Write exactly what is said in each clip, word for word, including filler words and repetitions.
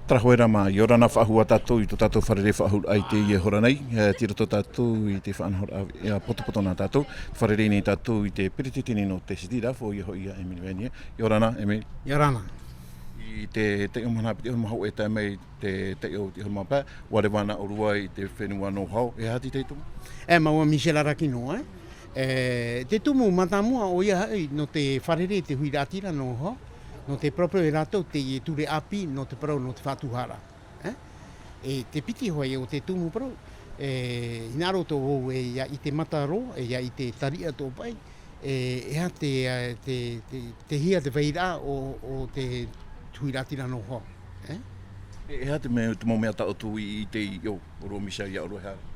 Tara hōʻē rā mā, ʻia ora na faʻahou ā tātou i tō tātou fārerei faʻahou i teie hora nei, e, tei roto tātou i te faʻanahoraʻa, e, potopoto nā tātou, fārerei nei tātou i te peretiteni nō te City Rail, ʻoia hoʻi ʻo Emile Vanier. ʻIa ora na, Emile. ʻIa ora na. I te, te ʻohipa nā piti, ʻohipa hōʻē e tae mai, te, te ʻohipa, ʻohipa paʻi, ʻua reva na ʻōrua i te fenua nō Hao, e aha te tahi tumu? E, māua Michel Arakino, e. E, te tumu mātāmua ʻoia hoʻi, nō te fārerei te huiraʻatira nō Hao, nō te parau e rātou teie ture ʻāpī, nō te parau, nō te faʻatuhaʻa. E? E te piti hoʻi o te tumu parau, e, hinaʻaro atoʻa vau e ʻia ʻite mata roa, e ʻia ʻite tariʻa atoʻa paʻi, e, e aha te, e, te, te, te hia te vairaʻa o, o te huiraʻatira nō Hao, e? E, e aha te mea, te mau mea tā ʻoutou i, i ʻite i ʻō, ʻōrua Michel, ʻia ʻōrua e haere?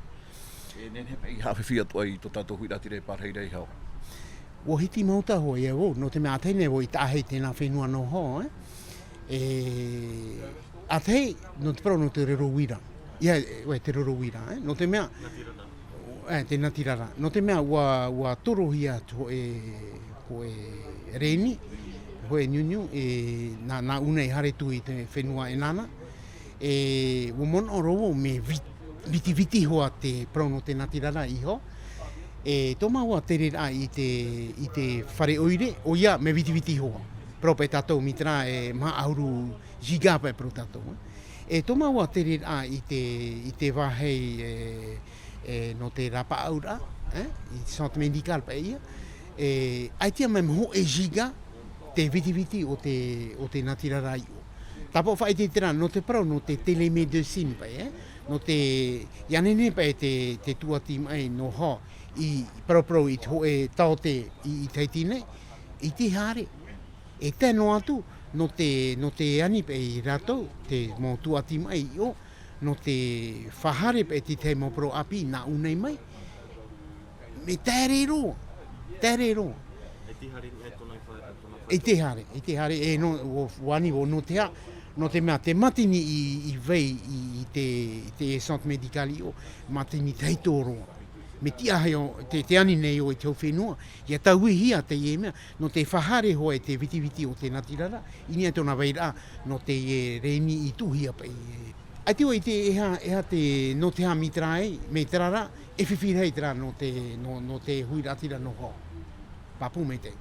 E nehenehe paʻi e haʻafifi atoʻa i tō tātou huiraʻatira e pārahi ra i Hao. ʻUa hitimaota hoʻi vau, nō te mea ʻa tahi nei vau i taʻahi i tēnā fenua nō Hao, e? E, ʻa tahi, nō te parau, nō te roro uira. ʻIa, e, ʻoe, te roro uira, e? Nō te mea, e, te natirara. Nō te mea, ʻua, ʻua torohia atu hōʻē, hōʻē rēni, hōʻē niuniu, e, nā, nā ʻū nei haere atu i te fenua ʻenana. E, ʻua manaʻo roa vau mea vit-, vitiviti hoʻi te parau nō te natirara i Hao. E, tō māua tereraʻa i te, i te fare ʻoire, ʻoia, mea vitiviti hoʻi. Parau paʻi tātou mītera e maha ʻahuru giga paʻi parau tātou, e. E, tō māua tereraʻa i te, i te vāhi, e, e, nō te rāpaʻauraʻa, e, i te centre médical paʻi ïa. E, ʻaita e mea hōʻē giga te vitiviti o te, o te natirara i ʻō. Tāpaʻo faʻaʻite terā, nō te parau, nō te télémédecine paʻi, e. Nō te, ʻia nehenehe paʻi te, te tūʻati maʻi nō Hao i paraparau i te hōʻē taote i, i Tahiti nei, ʻite haere. E tae noa atu, nō te, nō te ani paʻi rātou, te mau tūʻati maʻi i ʻō, nō te faʻahaere paʻi te tahi mau parau ʻāpī nā ʻū nei mai. Mea taere roa, taere roa. E te haere, e tōna fa-, e tōna fa- E te haere, e te haere, e nō, ʻo, ʻua ani vau nō te aha, nō te mea te mātini i, i vai i, i te, i te centre médical i ʻō, mātini tahito roa. Mea tiʻa hoʻi te, te ani nei ʻō i te hau fenua, ʻia tauihia teie mea, nō te faʻahaere hoʻi te vitiviti o te natirara, i niʻa i tōna vairaʻa, nō teie rēni i tuʻuhia paʻi. ʻAita vau i ʻite e aha, e aha te, nō te aha mītera ē, mītera ra, e fifi rahi terā nō te, nō, nō te huiraʻatira nō Hao. Pāpū maitaʻi.